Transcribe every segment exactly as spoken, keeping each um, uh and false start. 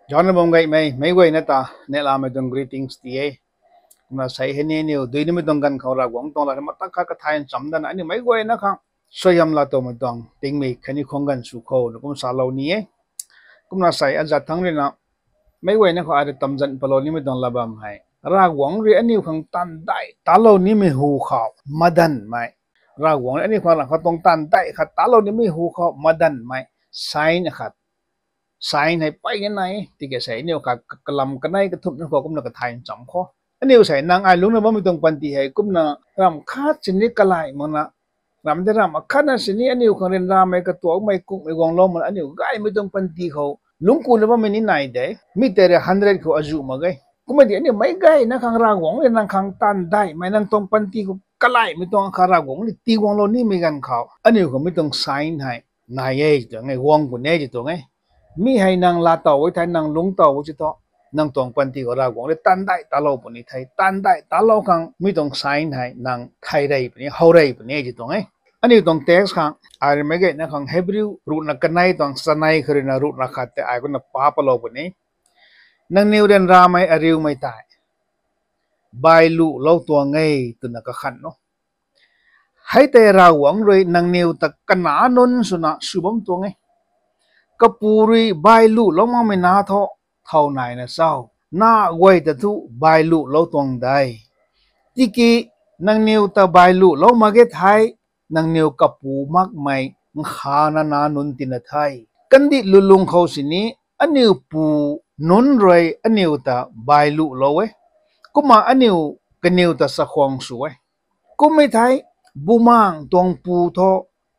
Joanna bam gaymei meic guayna ta neihlamei tuang greetings ti e. Kumna sei hei ni aniu dui nimei tuang ganv khou Ravguangc tuang lat matak khat kathay ncham dana aniu meic guayna khang suaihiam laa tuangmei tuang tingmik khatni khang ganv sw khou na kum salou ni e. Kumna sei azat thangc ruina meic guayna khou ai rui tamzan palou nimei tuang lat bam hei Ravguangc rui aniu khang taanv dai talou nimei hu khou madanmei, Ravguangc rui aniu khang ram khat tuang taanv dai khat talou nimei hu khou madanmei sign akhat. Sign hei pey ni nai e, tiki sei aniu khat kalam kanei kathumh ni khou kumna kathay ncham khou aniu sei nang ai lungcna bammei tuang panty hei kumna ram khat sini kalai makna, ram tei ram akhatna sini aniu khang ryanramei katuakmei kungmei guanglou makna aniu gaymei tuang panty khou lungc kuna bammei ni nai de. Mi tei rui hundred khou azuh mak ge. Kumna di aniu meic guayna khang Ravguangc rui nang khang taanv daimei nang tuang panty khou kalaimei tuang kha Ravguangc rui tii guanglou nimei ganv khou aniu khou mi tuang sign hei nai e tuang e, guang puni e tuang e. Mi hei nang laa tow e thei nang lungc tow e ti thu, nang tuang panty khou Ravguangc rui taanv dai talou puni the. Taanv dai talou khang mi tuang sign hei nang thay rey puni, how rey puni e tuang e. Aniu tuang text khang ai rui meic guayna khang Hebrew ruhna kanei tuang chanei khou ruina ruhna khat tei ai kumna pa palou puni. Nangniw ryanramei ariumei tei bailuhlou tuang e twna kakhan o. Hei tei Ravguangc rui nangniw ta kanac nunc swna sw bam tuang e. Kapu rui bailuhlou makmei na thu thow naina cho? Na guay ta thu bailuhlou tuang de. Tiki nangniw ta bailuhlou mak ge thei, nangniw kapu makmei nkhana nac nunc tina the. Kandih lulung khou sini aniu pu nunc rui aniu ta bailuhlou e. Kumna aniu kaniw ta chakhwang sw e. Kummei thei, bumaengh tuang pu thu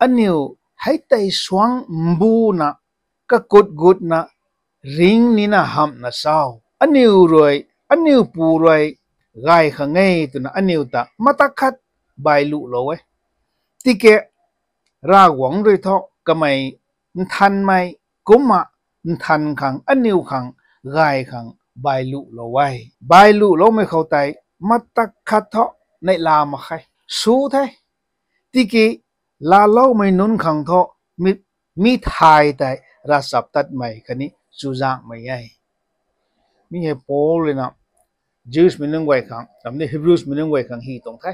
aniu hei tei suangc mbuna kakut gutna ringc nina hamhna cho? Aniu rui, aniu pu rui gay khang e twna aniu ta matak khat bailuhlou e. Tiki Ravguangc rui thu kamei nthanmei kumna nthan khang aniu khang gay khang bailuhlou e. Bailuhloumei khou tei matak khat thu neihla mak khe, sw the. Tiki laaloumei nunc khang thu mi, mi thay tei ravchaptatmei khatni chuzaenghmei e. Mi hei Paul ruina Jewsmei nunc guay khang, ram ni Hebrewsmei nunc guay khang hy tuang the.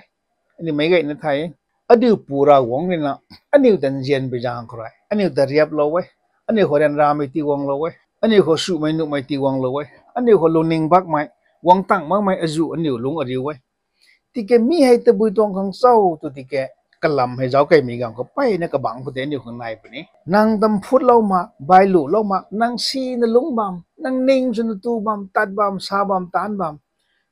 Aniu meic guayna thei, aniu pu Ravguangc ruina aniu ta nzianpui zaeng khou rui aniu ta riaplou e. Aniu khou ryanramei tiguanglou e. Aniu khou sumei nuhmei tiguanglou e. Aniu khou lungning bakmei, guang tang makmei azuh aniu lungc ariu e. Tiki mi hei tabui tuang khang cho tw tiki, kalam hei zauckeymei ganv khou peyna kabangc khou tei aniu khang nai puni. Nang ta mphutlou mak, bailuhlou mak, nang sina lungc bam, nang ning swna tu bam, tat bam, sa bam, taanc bam,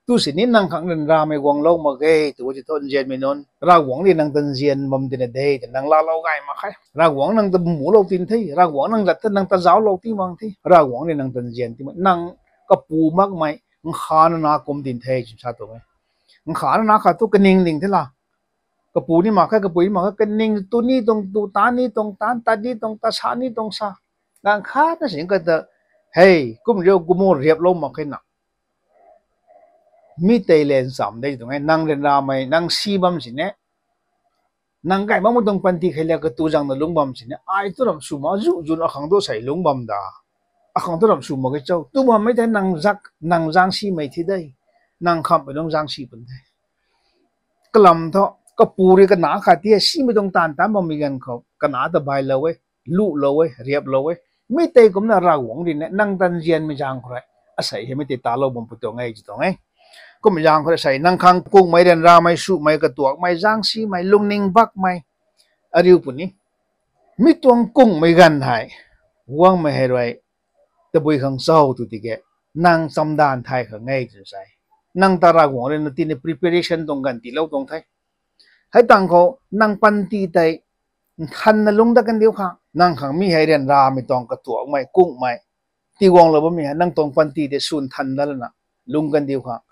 tu sini nang khang ryanramei guanglou mak ge tw ti thu nzianmei nunc, Ravguangc rui nang ta nzian bam tina de twna nang laalou gay mak khe. Ravguangc nang ta mulou tin the, Ravguangc nang lat ta nang ta zauclou ti mak the, Ravguangc rui nang ta nzian ti mak, nang kapu makmei nkhana nac kum tin the twna sa tuang e. Nkhana nac khat thu kaning ding the la. Kapu ni mak khe, kapui ni mak khe, kaning tu ni tuang tu, taanc ni tuang taanc, tat ni tuang tat, sa ni tuang sa. Ganv khatna sini kata, hei, kum riu kumu riaplou mak khe na. Mi tei le ncham de tuang e, nang ryanramei, nang si bam sini nang gay makmei tuang panty khei le katu zaengna lungc bam sini, ai tu ram sw mak, zu zun akhang tu sei lungc bam da. Akhang tu ram sw mak ge cho? Tu bammei tei nang zak, nang zaeng simei thi de. Nang khamhmei nunc zaeng si pun the. Kalam thu, kapu rui kanac khat ti simei tuang taanv taanc bammei ganv khou kanac ta bailou e, luhlou e, riaplou e. Mi tei kumna Ravguangc rui ni nang ta nzianmei zaeng khou rui asei hei mi tei talou bam pu tuang e ti tuang e. Kummei zaeng khou rui sei nang khang kungmei, ryanramei, sumei, katuakmei, zaeng simei, lungning bakmei ariu puni. Mi tuang kungmei ganv hei guangmei hei rui tabui khang cho tw tiki, nang chamdanv thay khang e tw sa e. Nang ta Ravguangc rui na tina preparation tuang ganv tiilou tuang the. Hei tangv khou nang panty tei nthanna lungc dat kandiu khang, nang khang mi hei ryanramei tuang katuakmei, kungmei tiguanglou bammei hei nang tuang panty tei sw nthan dat lana lungc kandiu khang.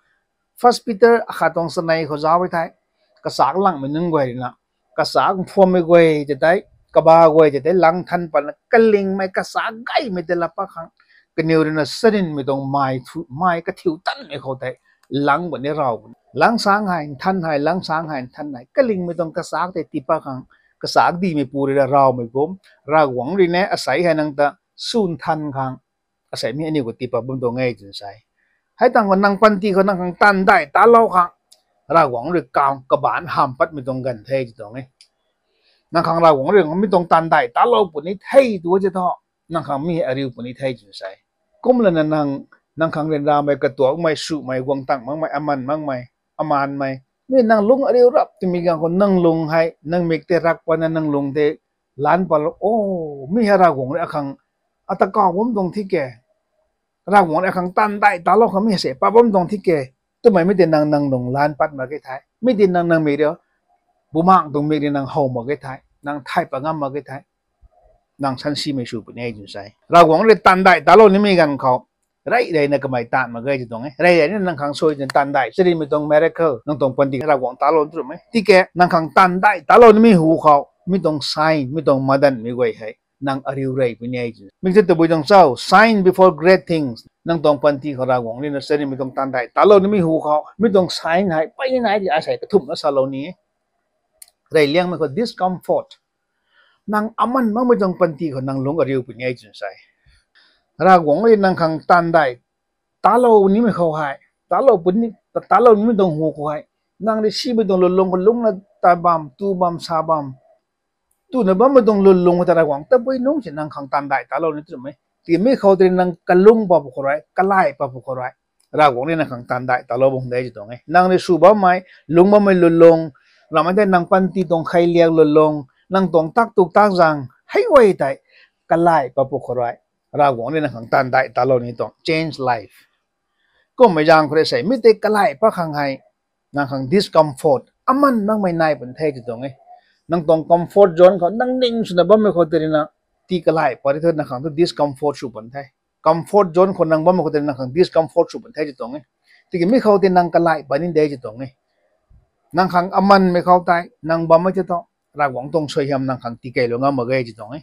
First Peter akhat tuang chanei khou zauc e thei, kachak langmei nunc guay rui na, kachak mphuammei guay tei tei, kaba guay tei tei lang nthan patna kalingmei kachak gaymei tei lat pat khang, kaniw rui na charynmei tuang mai thu, mai kathiu tanmei khou tei lang puni, raw puni. Lang sang hei nthan hei, lang sang hei nthan hei, kalingmei tuang kachak tei tii pat khang, kachak dimeipui rui na rawmei kum, Ravguangc rui ni asei hei nang ta sw nthan khang Sei mi aniu khou tiipat bam tuang e twna sa e. Hei tangv khou nang panty khou nang khang taanv dai talou khang Ravguangc rui kang kabaanc hamh patmei tuang ganv the tw tuang e. Nang khang Ravguangc rui mi tuang taanv dai talou puni the tu tei thu, nang khang mi hei ariu puni the twna sa e. Kumlana nang, nang khang ryanramei, katuakmei, swmei, guang tang makmei, aman makmei, amanmei, mi nang lungc ariu rap twmei ganv khou nang lung hei nang mik tei rak patna nang lung tei lan patlou, o, mi hei Ravguangc rui akhang ata kaw bam tuang thi ke, Ravguangc rui akhang taanv dai talou khang mi hei se pat bam tuang thi ke twmei mi tei nang, nang lung lan pat mak ge the. Mi tei nang, nang mik rui, bumaengh tuang mik rui nang how mak ge the, nang thay pat ngam mak ge the. Nang sansimei sw puni e twna sa e. Ravguangc rui taanv dai talou nimei ganv khou rey reyna kamei taanv mak ge tw tuang e. Rey reyna nang khang sui twna taanv dai charynmei tuang miracle nang tuang panty Ravguangc talou twmei tiki nang khang taanv dai talou nimei hu khou mi tuang sign, mi tuang madanmei guay hei nang ariu rey puni e twna. Mi tei tabui tuang cho, sign before great things. Nang tuang panty khou Ravguangc rui na charynmei tuang taanv dai talou nimei hu khou mi tuang sign hei peyna nai di, asei kathumhna salou ni e. Reyliangmei khou discomfort, nang aman makmei tuang panty khou nang lungc ariu puni e twna sa e. Ravguangc rui nang khang taanv dai talou nimei khou hei, talou puni, talou nimei tuang hu khou hei, nang rui simei tuang lwnlung khou lungcna ta bam, tu bam, sa bam, tuna bammei tuang lwnlung khou ta Ravguangc tabui nungc si nang khang taanv dai talou ni twmei. Tiki mi khou tei nang kalung pa pwkhou rui, kalay pa pwkhou rui, Ravguangc rui nang khang taanv dai talou bam de tw tuang e. Nang rui sw bammei, lungc bammei lwnlung, ramei tei nang panty tuang kheiliak lwnlung, nang tuang tak tuk tak zang hei guay tei kalay pa pwkhou rui, Ravguangc rui nang khang taanv dai talou ni tuang, change life. Kummei zaeng khou rui sei mi tei kalay pat khang hei nang khang discomfort aman makmei nai pun the tw tuang e. Nang tuang comfort zone khou nang ning swna bammei khou tei rui na, tii kalay pat ri thu nang khang thu discomfort sw pun the. Comfort zone khou nang bammei khou tei nang khang discomfort sw pun the tw tuang e. Tiki mi khou tei nang kalay pat ni de tw tuang e. Nang khang amanmei khou tei nang bammei tei thu Ravguangc tuang suaihiam nang khang tikeylou ngam mak ge tw tuang e.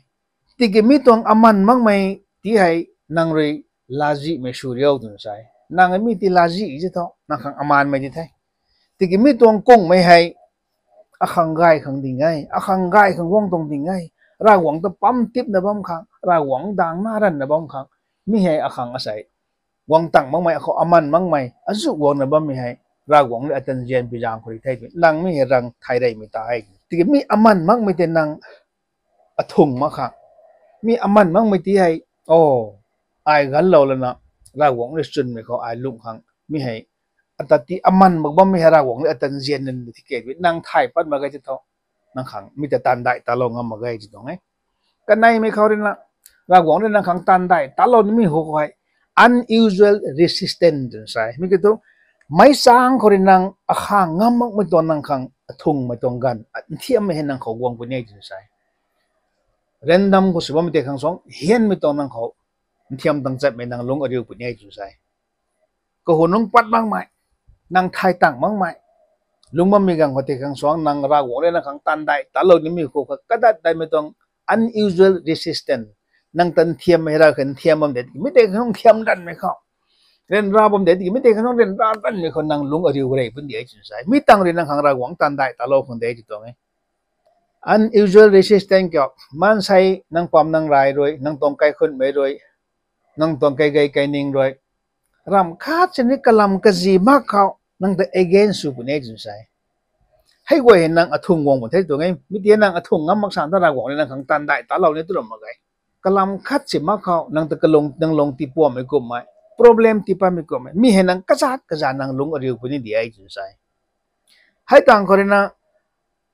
Tiki mi tuang aman makmei ti hei nang rui lazihmei sw riu twna sa e. Nang mi ti lazih tei thu nang khang amanmei di the. Tiki mi tuang kungmei hei akhang gay khang ding e, akhang gay khang guang tuang ding e. Ravguangc ta pam tipna bam khang, Ravguangc daeng na ranvna bam khang, mi hei akhang asei guang tang makmei, akhou aman makmei, azuh guangna bammei hei Ravguangc rui ata nzianpui zaeng khou rui the tw, nang mi hei rang thay reymei ta e. Tiki mi aman makmei tei nang athung mak khang, mi aman makmei ti hei, o, ai ganlou lana Ravguangc rui chwnmei khou ai lungh khang mi hei, ata ti aman mak bammei hei Ravguangc rui ata nzian nunc tiki nang thay pat mak ge tw thu, nang khang mi ta taanv dai talou ngam mak ge tw tuang e. Kaneimei khou rui na, Ravguangc rui nang khang taanv dai talou nimei hu khou hei unusual resistance twna sa e. Mi kiu thu, meic chang khou rui nang akhang ngam makmei tuang nang khang athungmei tuang ganv, nthiammei hei nang khou guang puni e twna sa e. Random khou sw bammei tei khang suang hianmei tuang nang khou nthiam tang chatmei nang lungc ariu puni e twna sa e. Kahunungc pat makmei, nang thay tang makmei, lungc bammei ganv khou tei khang suang nang Ravguangc rui nang khang taanv dai talou nimei hu khou kadat daimei tuang unusual resistance, nang ta nthiammei hei rav khe nthiam bam de, mi tei khang nthiam ranmei khou, ryanra bam de, mi tei khang ryanra ranmei khou nang lungc ariu rey pun de twna sa e. Mi tang rui nang khang Ravguangc taanv dai talou khang de tw tuang e. Unusual resistance kiu, maansei nang pam nang rai rui, nang tuang kaikhunmei rui, nang tuang kaigei kaining rui, ramh khat sini kalam kazi mak khou nang ta against sw puni e twna sa e. Hei guay hei nang athung guang pun the tw tuang e. Mi tei nang athung ngam mak san ta Ravguangc rui nang khang taanv dai talou ni tw ram mak ge. Kalam khat si mak khou nang ta kalung, nang lung tiipuammei kumhmei, problem tiipatmei kumhmei, mi hei nang kazat kazat nang lungc ariu puni de twna sa e. Hei tang khou rui na,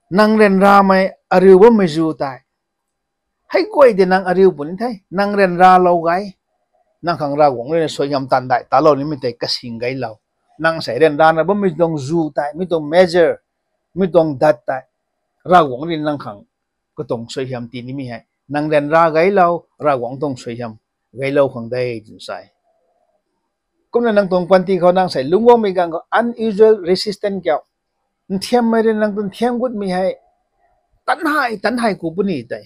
nang ryanramei ariu bammei zu tei, hei guay tei nang ariu puni the, nang ryanralou gay, nang khang Ravguangc rui na suaihiam taanv dai talou nimei tei kasing gaylou, nang sei ryanrana bammei tuang zu tei, mi tuang measure, mi tuang dat tei, Ravguangc rui nang khang katuang suaihiam tii nimei hei nang ryanra gaylou, Ravguangc tuang suaihiam gaylou khang de twna sa e. Kumna nang tuang panty khou nang sei lungc guangmei ganv khou unusual resistance kiu, nthiammei rui nang tuang nthiam gutmei hei tan hei tan hei ku puni tei,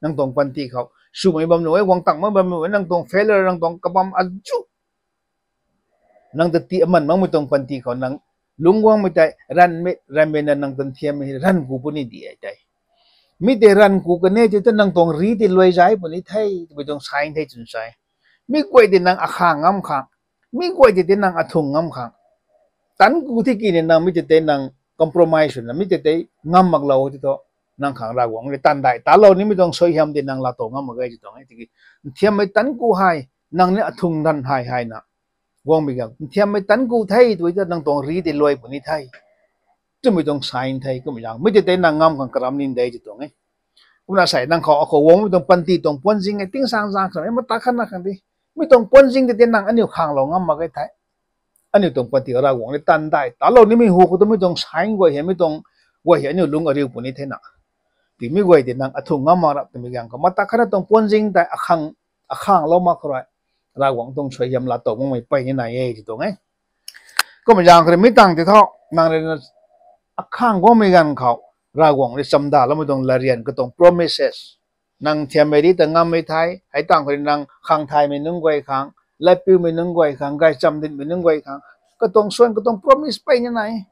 nang tuang panty khou swmei bam nuh e, guang tang mak bam nuh e, nang tuang failure, nang tuang kabam azuh, nang ta tii aman makmei tuang panty khou nang lungc guangmei tei ranmei ranmei na nang tuang nthiammei hei ranv ku puni de tei. Mi tei ranv ku kan e tei ta nang tuang ri tei luai zai puni the twmei tuang sign the twna sa e. Mi guay tei nang akhang ngam khang, mi guay tei tei nang athung ngam khang, tanc ku thi ki ni nang mi tei tei nang compromise swna mi tei tei ngam maklou ti thu, nang khang Ravguangc rui taanv daih talou nimei tuang suaihiam tei nang laatow ngam mak ge ti tuang e. Tiki nthiammei tanc ku hei, nang ni athung dan hei hei na guangmei ganv nthiammei tanc ku the tw ta nang tuang ri tei luai puni the twmei tuang sign the. Kummei zaeng mi tei tei nang ngam khang karam ni de ti tuang e. Kumna sei nang khou akhou guangmei tuang panty tuang puanzing e, tingsaengzaeng khang e, mata khatna khang di, mi tuang puanzing tei tei nang aniu khanglou ngam mak ge the. Aniu tuang panty Ravguangc rui taanv daih talou nimei hu khou tu mi tuang sign guay hei, mi tuang guay hei aniu lungc ariu puni thena. Tiki mi guay tei nang athung ngam mak rap twmei ganv khou mata khatna tuang puanzing tei akhang, akhanglou mak khou rui Ravguangc tuang suaihiam laatow makmei pey ni nai e ti tuang e. Kummei zaeng khou rui mi tangv tei thu, nang rui na akhang guangmei ganv khou Ravguangc rui chamdaloumei tuang latryan katuang promises, nang nthiammei ri ta ngammei the, hei tangv khou rui nang khang thaymei nunc guay khang, latpiumei nunc guay khang, gaychamv dinhmei nunc guay khang katuang suan katuang promise pey ni nai.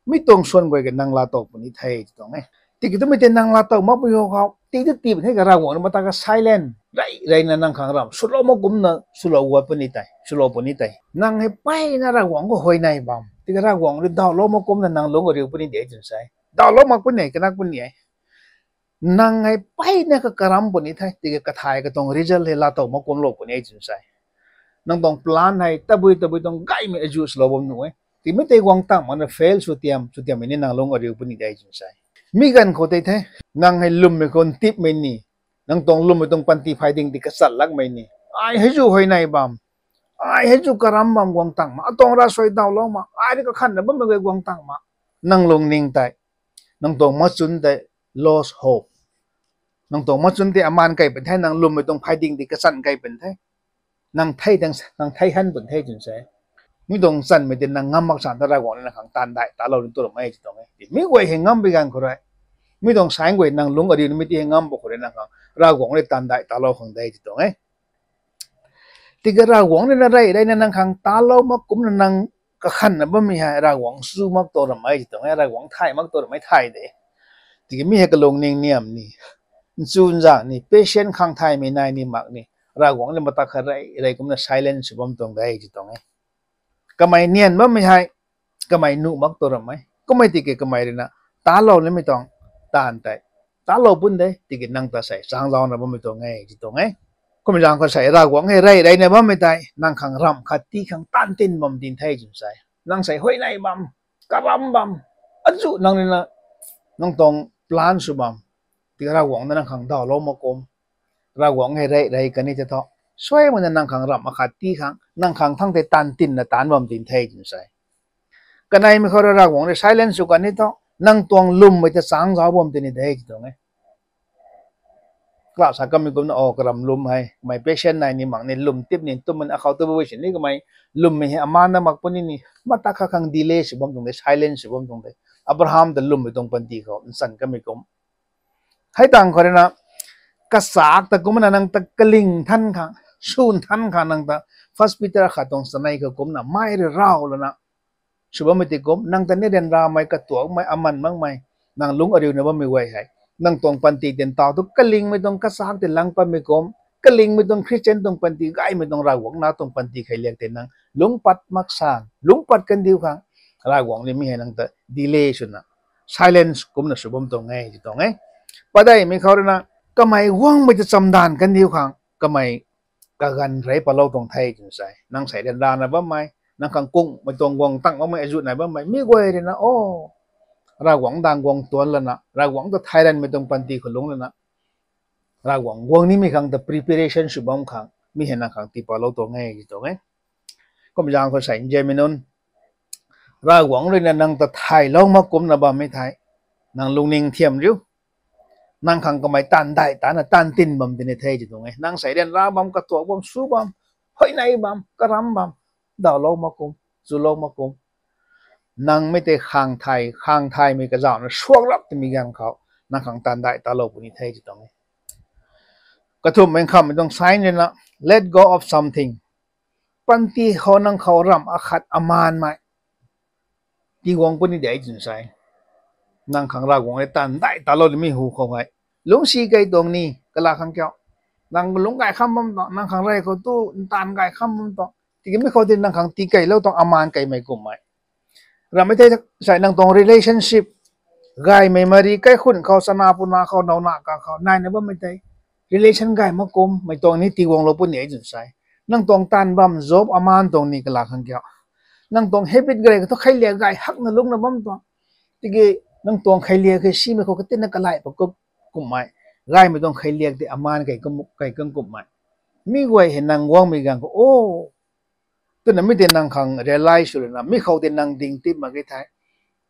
Mi tuang suan guay ke nang laatow puni the ti tuang e. Tiki twmei tei nang laatow makpui ho khou ti tu ti puni the ka Ravguangc rui mata kha silent rey reyna nang khang ramh swlou mak kumcna swlou guat puni tei, swlou puni tei. Nang hei peyna Ravguangc khou huayney bam, tiki Ravguangc rui dawlou mak kumcna nang lungc ariu puni de twna sa e. Dawlou mak puni e, kanak puni e. Nang hei peyna kakaram puni the, tiki kathay katuang result hei laatow mak kumclou puni e twna sa e. Nang tuang plan hei tabui tabui tuang gaymei azuh swlou bam nuh e. Tiki mi tei guang tang makna fail sw tiam sw tiammei ni nang lungc ariu puni de twna sa e. Mi ganv khou tei the, nang hei lwmmei khou ntipmei ni, nang tuang lwmmei tuang panty phay ding tei kachat lakmei ni, ai hei zu huayney bam, ai hei zu karam bam guang tang mak, atuang ravsuai dawlou mak, ai rui kakhanna bammei guay guang tang mak, nang lungning tei, nang tuang machun tei lose hope. Nang tuang machun tei amaan key pun the, nang lwmmei tuang phay ding tei kachan key pun the. Nang thei tang, nang thei han pun the twna sa e. Mi tuang chanmei tei nang ngam mak san ta Ravguangc rui nang khang taanv daih talou ni tu ram e ti tuang e. Mi guay hei ngam bi ganv khou rui, mi tuang sign guay nang lungc ariu nimei tei hei ngam bam khou rui nang khang Ravguangc rui taanv daih talou khang de ti tuang e. Tiki Ravguangc rui na rey reyna nang khang talou mak kumcna nang kakhanna bammei hei Ravguangc chu mak tu ram e ti tuang e, Ravguangc thay mak tu ram e thay de. Tiki mi hei kalungning niam ni, nchunzan ni, patient khang thaymei nai ni mak ni, Ravguangc rui mata kha rey rey kumcna silent sw bam tuang de ti tuang e. Kamei nian bammei hei, kamei nuh mak tu ram e. Kummei tiki kamei rui na talou nimei tuang taanv tei talou pun de, tiki nang ta sei changzauna bammei tuang e ti tuang e. Kummei zaeng khou sei Ravguangc hei rey reyna bammei tei nang khang ramh khat ti khang taanv tin bam tin the twna sa e. Nang sei huayney bam, karam bam, azuh nang rui na nang tuang plan sw bam, tiki Ravguangc na nang khang dawlou mak kum, Ravguangc hei rey rey kan ni tei thu, suai makna nang khang ramh akhat ti khang nang khang thangc tei taanv tinna taanc bam tin the twna sa e. Kaneimei khou rui Ravguangc rui silent sw kan ni thu, nang tuang lwmmei ta changzau bam tin ni de ti tuang e. Kala sa kamei kumna o karam lwm hei kamei patient nai ni mak ni lwm tip ni twmei akhou tu bu sin ni kamei lwmmei hei amaan na mak puni ni mata kha khang delay sw bam tuang de, silent sw bam tuang de. Abraham ta lwmmei tuang panty khou nchan kamei kum, hei tangv khou rui na kachak ta kumna nang ta kaling than khang, sun than khang nang ta First Peter khat tuang chanei khou kumna mei rui raw lana sw bammei tei kum, nang ta ni ryanramei, katuakmei, aman makmei, nang lungc ariuna bammei guay hei, nang tuang panty tei ntaw tu kalingmei tuang kachak tei lang patmei kum, kalingmei tuang Christian tuang panty, gaymei tuang Ravguangc na tuang panty khei liak tei nang lungc pat mak san, lungc pat kandiu khang, Ravguangc ni mi hei nang ta delay swna, silence kumna sw bam tuang e ti tuang e. Padeihmei khou rui na, kamei guangmei ta chamdanv kandiu khang, kamei kaganv rey patlou tuang the twna sa e. Nang sei ryanrana bammei, nang khang kungmei tuang guang tang makmei azuh nai bammei mi guay rui na o, Ravguangc daeng guang tuanc lana, Ravguangc ta thay ranmei tuang panty khou lungc lana, Ravguangc guang nimei khang ta preparation sw bam khang mi hei nang khang tii patlou tuang e ti tuang e. Kummei zaeng khou sei nzianmei nunc, Ravguangc rui na nang ta thaylou mak kumna bammei thei, nang lungning thiam riu. Nang khang kamei taanv daih tana taanv tin bam tin ni the ti tuang e. Nang sei ryanra bam, katuak bam, su bam, huayney bam, karam bam, dawlou mak kum, chulou mak kum, nang mei tei khang thay, khang thaymei kazauhna suak rap twmei ganv khou nang khang taanv daih talou puni the ti tuang e. Kathumhmei khamhmei tuang sign rui na, let go of something. Panty khou nang khou ramh akhat amaanmei tii guang puni de twna sa e. Nang khang Ravguangc rui taanv daih talou nimei hu khou hei, lungcsi kei tuang ni kala khang kiu, Nang lungc gay kham bam tuang, nang khang rey khou tu ntaanv gay kham bam tuang. Tiki mi khou tei nang khang tii keylou tuang amaan keymei kumhmei. Ramhmei thei sai nang tuang relationship, gaymei mari kaikhun khou, chana puna khou, nowna ka khou naina bammei tei relation gay mak kummei tuang ni tiiguanglou puni e twna sa e. Nang tuang taanv bam job amaan tuang ni kala khang kiu, nang tuang habit gay khou thu kheiliak gay hakna lungcna bam tuang. Tiki nang tuang kheiliak hei simei khou katina kalai pa kumhmei, gaymei tuang kheiliak tei amaan kei kan kumhmei. Mi guay hei nang guangmei ganv khou o twna mi tei nang khang realize sw lana mi khou tei nang ding tip mak ge thei,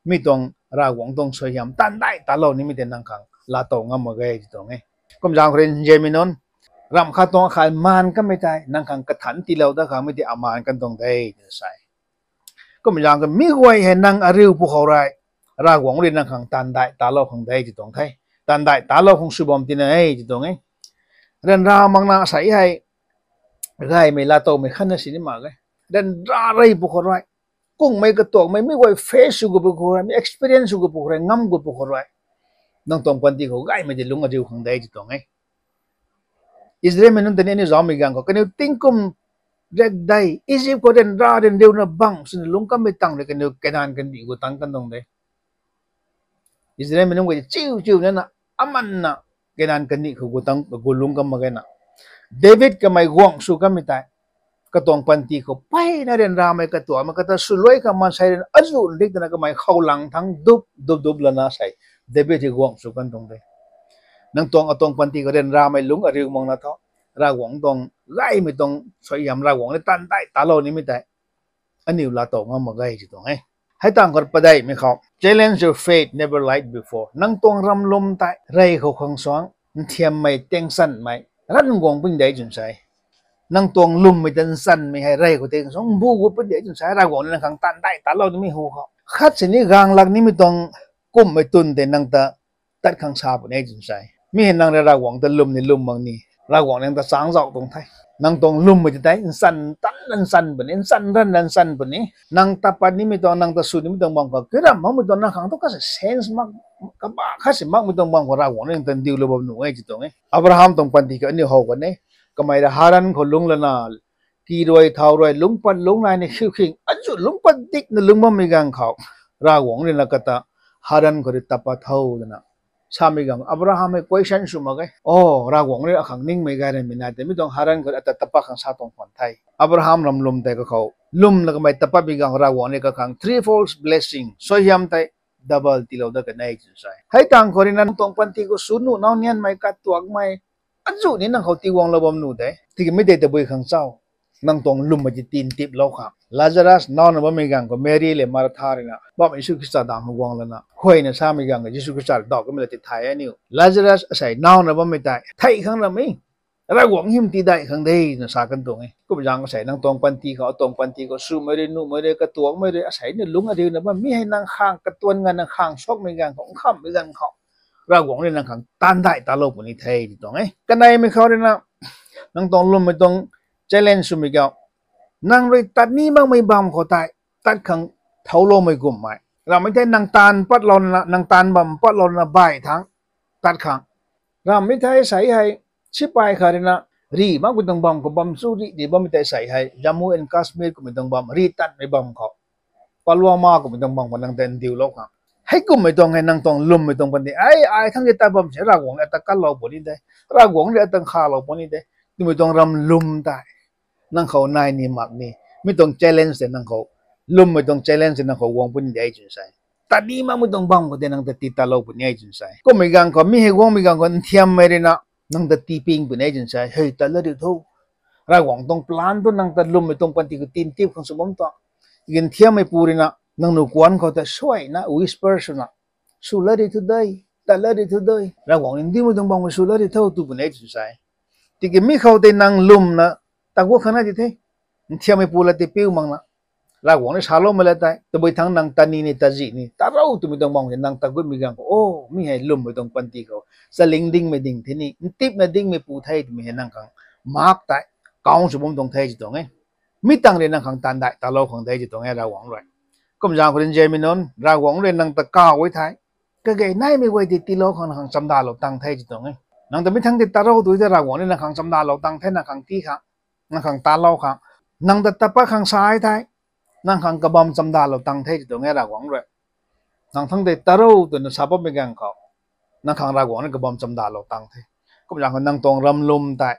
mi tuang Ravguangc tuang suaihiam taanv dai talou nimei tei nang khang laatow ngam mak ge ti tuang e. Kumzaeng khou rui nzianmei nunc, ramh khat tuang akhat maan kanmei tei nang khang kathanc tiilou dat khang mi tei amaan kan tuang de twna sa e. Kumzaeng khou mi guay hei nang ariu pwkhou rui, Ravguangc rui nang khang taanv dai talou khang de ti tuang the. Taanv dai talou khang sw bam tina e ti tuang e. Ryanra makna sa hei gaymei laatowmei khatna sini mak e. Ryanra rey pwkhou rui, kungmei katuakmei mi guay face sw gu pwkhou rui, mi experience sw gu pwkhou rui, ngam gu pwkhou rui, nang tuang panty khou gaymei tei lungc ariu khang de ti tuang e. Israelmei nunc ta ni aniu zaumei ganv khou kaniw tingkum riak dei Egypt khou ryanra ryanriuna bang swna lungc kanmei tang rui kaniw Kanan kandih gu tang kan tuang de. Israelmei nunc guay chiu chiu nana, amanna Kanan kandih khou gu tang gu lungc kan mak ge na. David kamei guangc sw kanmei tei, katuang panty khou mpeyna ryanramei katuakmei kata swluai khang maansei rui azuh ndik twna kamei khoulang thangc dup dup dup lana sei David hei guangc sw kan tuang de. Nang tuang atuang panty khou ryanramei lungc ariu makna thu, Ravguangc tuang gaymei tuang suaihiam Ravguangc rui taanv dai talou nimei tei aniu laatow ngam mak ge ti tuang e. Hei tang khou padeihmei khou, challenge your faith never like before. Nang tuang ramlwm tei rey khou khang suang nthiammei, tengsanmei, ran guang puni de twna sa e. Nang tuang lwmmei ta nchanmei hei rey khou tei suang mbu gu puni de twna sa e, Ravguangc rui nang khang taanv dai talou nimei hu khou. Khat sini gaanglak nimei tuang kumhmei twn tei nang ta tat khang sa puni e twna sa e. Mi hei nang rui Ravguangc ta lwm ni lwm mak ni, Ravguangc nang ta changc zauh tuang the. Nang tuang lwmmei tei tei nchan tan nchan puni, nchan ran nchan puni. Nang ta pat nimei tuang, nang ta sw nimei tuang bam khou kiram makmei tuang, nang khang tu khat si sense mak, kaba khat si makmei tuang bam khou Ravguangc rui nang ta ndiulou bam nuh e ti tuang e. Abraham tuang panty khou aniu how kan e. Kamei rui Haran khou lungc lana, ki rui thau rui lungc pat lungc nai ni khiu khing azuh lungc pat dikna lungc bammei ganv khou, Ravguangc rui na kata Haran khou rui tat pat tho twna samei ganv Abraham hei question sw mak e. O, Ravguangc rui akhang ningmei gay ramei nai tei mi tuang Haran khou rui ata tat pat khang sa tuang khwan the. Abraham ramlwm tei kakhou lwmna kamei tat patmei ganv Ravguangc rui kakhang threefold blessing, suaihiam tei double tiilou dat kan e twna sa e. Hei tang khou rui nang tuang panty khou sw nuh nau nianmei katuakmei azuh ni nang khou tiiguanglou bam nuh de. Tiki mi tei tabui khang chau, nang tuang lwmmei tei tii ntiplou khang. Lazarus nauna bammei ganv khou Mary le Martha rui na bam Jisu Khrista dang khou guang lana huayna samei ganv khou Jisu Khrista dau kamei la ti thay aniu Lazarus asei nauna bammei tei thei khang ramei, Ravguangc hym tii dai khang de twna sa kan tuang e. Kumzaeng asei nang tuang panty khou, atuang panty khou swmei rui, nuhmei rui, katuakmei rui asei ni lungc ariuna bam mi hei nang khang katuan ganv, nang khang suakmei ganv khou, nkhamhmei ganv khou Ravguangc rui nang khang taanv dai talou puni the ti tuang e. Kaneimei khou rui na, nang tuang lwmmei tuang challenge swmei khou, nang rui tat ni makmei bam khou tei tat khang thouloumei kumhmei. Ramhmei thei nang taanv patlouna, nang taanv bam patlouna baih thangc tat khang. Ramhmei thei sei hei sipai khat rui na rih makmei tuang bam khou bam chu rih di bammei tei sei hei Jammu and Kashmir kummei tuang bam, rih tatmei bam khou, Pulwama kummei tuang bam khou nang ta ndiulou khang. Hei kummei tuang hei nang tuang lwmmei tuang panty, ai ai thangc ki tat bam se Ravguangc rui ata kanlou puni de, Ravguangc rui ata nkhalou puni de twmei tuang ramlwm tei nang khou nai ni mak ni, mi tuang challenge tei nang khou, lwmmei tuang challenge tei nang khou guang puni de twna sa e. Tat ni makmei tuang bam khou tei nang ta tii talou puni e twna sa e. Kummei ganv khou, mi hei guangmei ganv khou nthiammei rui na nang ta tii ping puni e twna sa e. Hei tat la riu tho, Ravguangc tuang plan tu nang ta lwmmei tuang panty khou tii ntip khang sw bam tuang. Tiki nthiammeipu rui na nang nu kuanc khou ta suaina whisper swna, sw la riu thu de, tat la riu thu de, Ravguangc rui ndiumei tuang bam khou sw la riu tho tw puni e twna sa e. Tiki mi khou tei nang lwmna tat gut khang na ti the. Nthiammeipu la tipiu makna, Ravguangc rui saloumei la tei tabui thangc nang tat ni ni, tat zih ni, tat rou twmei tuang bam khou nang tat gutmei ganv khou, o, mi hei lwmmei tuang panty khou chaling dingmei ding the ni, ntipna dingmeipu the twmei hei nang khang mark tei count sw bam tuang the ti tuang e. Mi tang rui nang khang taanv dai talou khang de ti tuang e Ravguangc rui. Kumzaeng khou rui nzianmei nunc, Ravguangc rui nang ta kaw e thei, kage naimei guay tei tiilou khang nang khang chamdalou tang the ti tuang e. Nang ta mi thangc tei tarou tu tei Ravguangc ni nang khang chamdalou tang the, nang khang ti khang, nang khang talou khang, nang ta tapa khang sa the, nang khang kabam chamdalou tang the ti tuang e Ravguangc rui. Nang thangc tei tarou twna sa bammei ganv khou, nang khang Ravguangc ni kabam chamdalou tang the. Kumzaeng khou nang tuang ramlum tei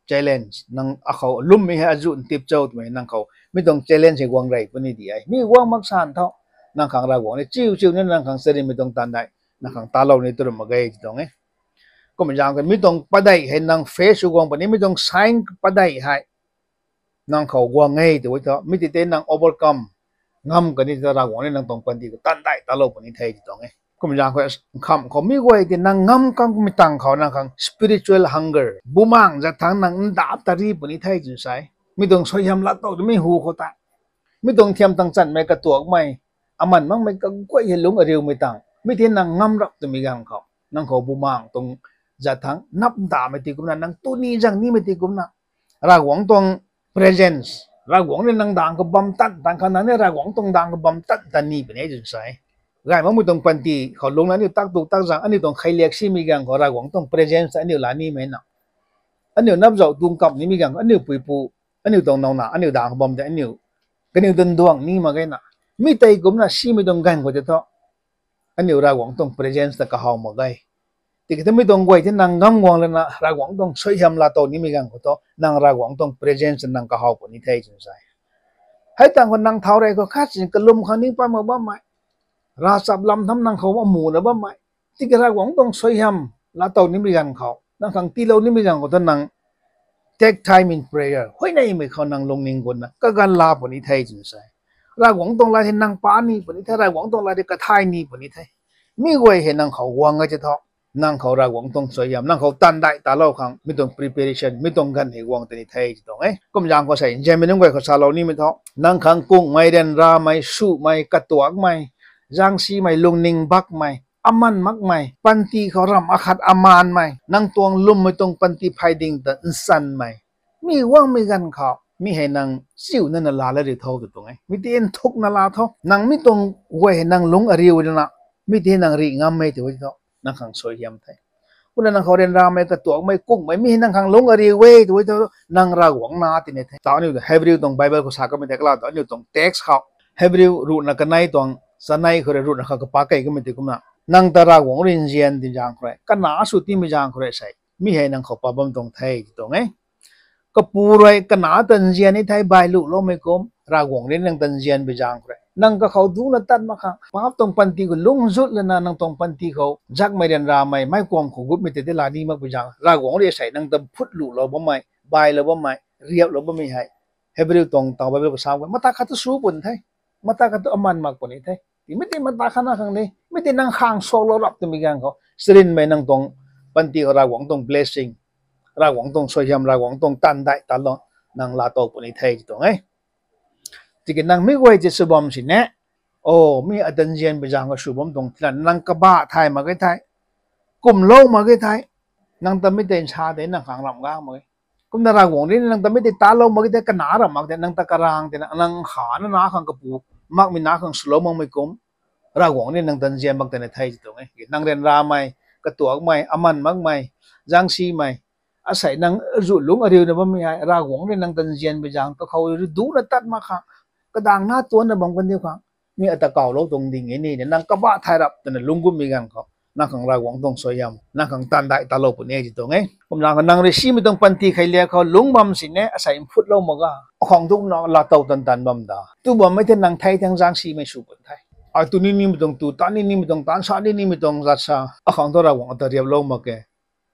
challenge, nang akhou lummei hei azuh ntip cho twmei nang khou mi tuang challenge hei guang rey puni di e. Mi guang mak san tho, nang khang Ravguangc ni chiu chiu ni nang khang charynmei tuang taanv dei, nang khang talou ni tu ram mak ge ti tuang e. Kumzaeng khou mi tuang padeih hei nang face sw guang puni, mi tuang sign padeih hei nang khou guang e tw e tho, mi tei tei nang overcome ngam kani ta Ravguangc ni nang tuang panty khou taanv dei talou puni the ti tuang e. Kumzaeng khou nkham khou mi guay tei nang ngam kangmei tang khou nang khang spiritual hunger, bumaengc zat thangc nang ndap ta ri puni the twna sa e. Mi tuang suaihiam laatow twmei hu khou tei, mi tuang thiam tang chanmei katuakmei, aman makmei kaguay hei lungc ariumei tang mi tei nang ngam rap twmei ganv khou, nang khou bumaengc tuang zat thangc nap ndamei ti kumna, nang tu ni zang nimei ti kumna, Ravguangc tuang presence, Ravguangc ni nang dang kabam tan tan khang nang ni Ravguangc tuang dang kabam tan tan ni puni e twna sa e. Gay makmei tuang panty khou lungna aniu tak tu tak zang aniu tuang kheiliak simei ganv khou Ravguangc tuang presence aniu la nimei na, aniu napzauh tuang kam nimei ganv khou aniu puipu, aniu tuang nowna aniu dang kabam tei aniu, kaniw dunduang ni mak ge na, mi tei kumna simei tuang ganv khou tei thu aniu Ravguangc tuang presence ta kahaw mak ge. Tiki thu mi tuang guay tei nang ngam guang lana Ravguangc tuang suaihiam laatow nimei ganv khou thu nang Ravguangc tuang presence ta nang kahaw puni the twna sa e. Hei tang khou nang thau rey khou khat sin kalum khang ning pat mak bammei, ravchap lam tham nang khou amuna bammei, tiki Ravguangc tuang suaihiam laatow nimei ganv khou, nang khang tiilou nimei ganv khou thu nang take time in prayer, huayneymei khou nang lungning gutna kaganv la puni the twna sa e. Ravguangc tuang lat hei nang pa ni puni the, Ravguangc tuang lat hei kathay ni puni the. Mi guay hei nang khou guang e tei thu, nang khou Ravguangc tuang suaihiam, nang khou taanv dei talou khang mi tuang preparation, mi tuang ganv hei guang tei ni the ti tuang e. Kumzaeng khou sei nzianmei nunc guay khou salou nimei thu, nang khang kungmei, ryanramei, sumei, katuakmei, zaengsimei, lungning bakmei, aman makmei, panty khou ramh akhat amaanmei, nang tuang lwmmei tuang panty phey ding ta nchanmei, mi guangmei ganv khou mi hei nang chiuna na laa la riu tho ti tuang e. Mi tei nthukna laa tho, nang mi tuang guay hei nang lungc ariu na, mi tei nang rih ngam e tw e tho, nang khang suaihiam the. Kumna nang khou ryanramei, katuakmei, kungmei, mi hei nang khang lungc ariu e tw e tho, nang Ravguangc na tini the. Tau aniu Hebrew tuang Bible khou sa kamei tei kala tu aniu tuang text khou, Hebrew ruhna kanei tuang chanei khou rui ruhna kha kapak kei kamei tei kumna, nang ta Ravguangc rui nzian ti zaeng khou rui, kana sw timei zaeng khou rui sei mi hei nang khou pat bam tuang the ti tuang e. Kapu rui kanac ta nzian ni thei, bai luhloumei kum, Ravguangc rui nang ta nzian bi zaeng khou rui, nang kakhou duna tat mak khang, paap tuang panty khou lungc zut lana nang tuang panty khou zakmei, ryanramei, meic kuam khou gutmei tei tei la ni mak bi zaeng, Ravguangc rui sei nang ta phutluhlou bammei, bailou bammei, riaplou bammei hei, Hebrew tuang tau Bible khou sa e, mata khat tu sw puni the, mata khat tu aman mak puni the. Tiki mi tei mata khat na khang ni, mi tei nang khang suaklou rap twmei ganv khou charynmei nang tuang panty khou Ravguangc tuang blessing, Ravguangc tuang suaihiam, Ravguangc tuang taanv dei talou nang laatow puni the ti tuang e. Tiki nang mi guay tei sw bam sini, o, mi ata nzian bi zaeng khou sw bam tuang thei la nang kabah thay mak ge the, kumlou mak ge the, nang ta mi tei nsa tei nang khang ramh gak mak e. Kumna Ravguangc rui nang ta mi tei talou mak ge the, kanac ramh mak tei, nang ta karang tei na, nang khana na khang kapu makmei na khang swlou makmei kum, Ravguangc rui nang ta nzian mak tei na the ti tuang e. Nang ryanramei, katuakmei, aman makmei, zaengsimei, asei nang zu lungc ariuna bammei hei Ravguangc rui nang ta nzian bi zaeng kakhou rui duna tat mak khang, kadaeng na tuanna bam kandiu khang, mi ata kawlou tuang ding e ni, nang kabah thay rap twna lungc gutmei ganv khou nang khang Ravguangc tuang suaihiam, nang khang taanv dei talou puni e ti tuang e. Kumzaeng khou nang rui simei tuang panty kheiliak khou lungc bam sini asei mphutlou mak ga, akhang duna laatow tan tan bam da, tu bammei tei nang thei thang zaengsimei sw puni the. Ai tu ni nimei tuang tu, tan ni nimei tuang tan, sa ni nimei tuang zat sa, akhang thu Ravguangc ata riaplou mak ge.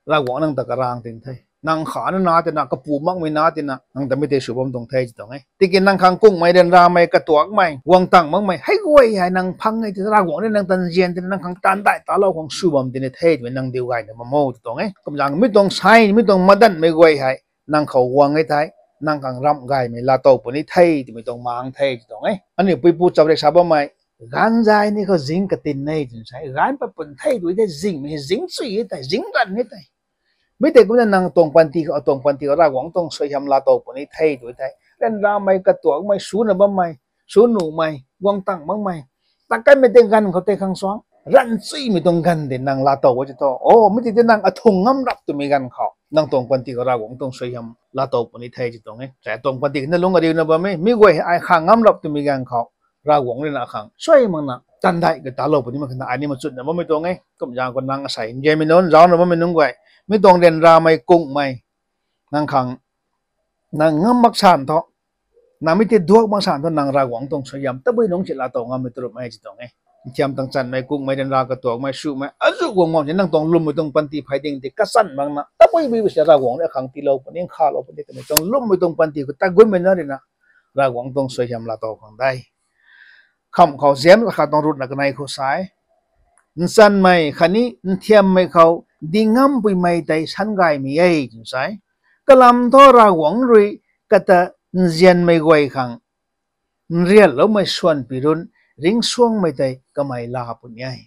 Ravguangc nang ta karang tin the. Nang khana na tei na, kapu makmei na tei na, nang ta mi tei sw bam tuang the ti tuang e. Tiki nang khang kungmei, ryanramei, katuakmei, guang tang makmei hei guay hei nang phang e tei, Ravguangc rui nang ta nzian tei na, nang khang taanv dei talou khang sw bam tini the twmei nang diu gayna bam o ti tuang e. Kumzaeng mi tuang sign, mi tuang madanmei guay hei nang khou guang e thei, nang khang ramh gaymei laatow puni the twmei tuang maeng the ti tuang e. Aniu puipu chap rui sa bammei, gaanvzay ni khou zing katin e twna sa e. Gaanv pat puni the tw e thei, zingmei hei zing chui e thei, zing ranv e thei. Mi tei kumna nang tuang panty khou, atuang panty khou Ravguangc tuang suaihiam laatow puni the tw e thei, ryanramei, katuakmei, swna bammei, sw nuhmei, guang tang makmei, ta kanmei tei ganv khou tei khang suang, Ranchuimei tuang ganv de nang laatow e ti thu, o, mi tei tei nang athung ngam rap twmei ganv khou nang tuang panty khou Ravguangc tuang suaihiam laatow puni the ti tuang e. Sa tuang panty khatni lungc ariuna bam e, mi guay hei ai khang ngam rap twmei ganv khou Ravguangc rui na akhang suai makna tandai ka talou puni mak khatni ai ni machutna bammei tuang e. Kum zaeng khou nang asei nzianmei nunc zaucna bammei nunc guay, mi tuang ryanramei kungmei nang khang nang ngam mak san thu, nang mi tei duak mak san thu nang Ravguangc tuang suaihiam tabui nungc si laatow ngammei tarup e ti tuang e. Nthiam tang chanmei, kungmei, ryanra katuakmei, swmei, azuh guang guang si nang tuang lwmmei tuang panty phey ding tei kachan makna tabui bui si Ravguangc rui akhang tiilou puni, nkhavlou puni twmei tuang lwmmei tuang panty khou tagunmei na rui na Ravguangc tuang suaihiam laatow khang de. Kham khou James akhat tuang ruhna kanei khou sa e, nchanmei khatni nthiammei khou di ngampuimei tei sangaymei e twna sa e. Kalam thu Ravguangc rui kata nzianmei guay khang nrianloumei swan pirun ringcsuangmei tei kamei la puni e.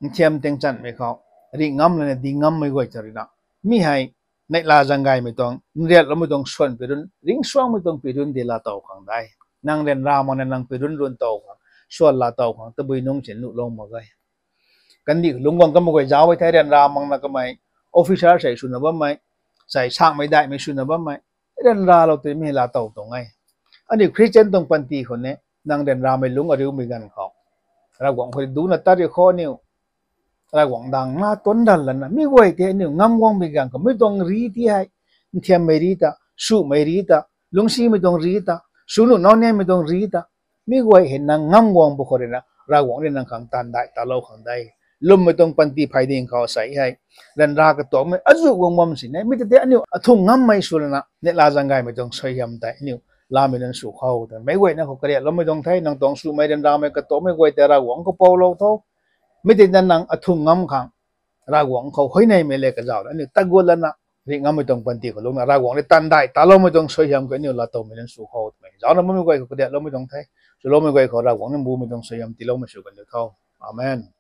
Nthiam tang chanmei khou rih ngam lana di ngammei guay ta rui na, mi hei neihla zaeng gaymei tuang nrianloumei tuang swan pirun, ringcsuangmei tuang pirun di laatow khang de. Nang ryanra makna nang pirun run tow khang, swan laatow khang tabui nungc si nuhlou mak ge. Kandih lungc guang kamei guay zauc e thei, ryanra makna kamei officer sei swna bammei, sei sangmei daihmei swna bammei, ryanralou twmei laatow tuang e. Aniu Christian tuang panty khou ni nang ryanramei lungc ariumei ganv khou Ravguangc khou rui ducna tat ri khou aniu Ravguangc dang na tuan dan lana mi guay tei aniu ngam guangmei ganv khou mi tuang ri ti hei, nthiammei ri ta, swmei ri ta, lungcsimei tuang ri ta, sw nuh nau nianmei tuang ri ta, mi guay hei nang ngam guang pw khou rui na Ravguangc rui nang khang tandai talou khang de. Lwmmei tuang panty phey ding khou sa e hei, ryanra katuakmei azuh guang bam sini, mi tei tei aniu athung ngammei sw lana neihla zaeng gaymei tuang suaihiam tei aniu lamei nunc sw khou twmei guayna khou kariakloumei tuang the. Nang tuang swmei, ryanramei katuakmei guay tei Ravguangc khou poulou tho. Mi tei na nang athung ngam khang Ravguangc khou huayneymei le kazauh aniu tagut lana rih ngammei tuang panty khou lungcna Ravguangc rui tandai taloumei tuang suaihiam khou aniu laatowmei nunc sw khou twmei zaucna bammei guay khou kariakloumei tuang the. Swloumei guay khou Ravguangc nbumei tuang suaihiam tiiloumei sw kan diu tho. Amen.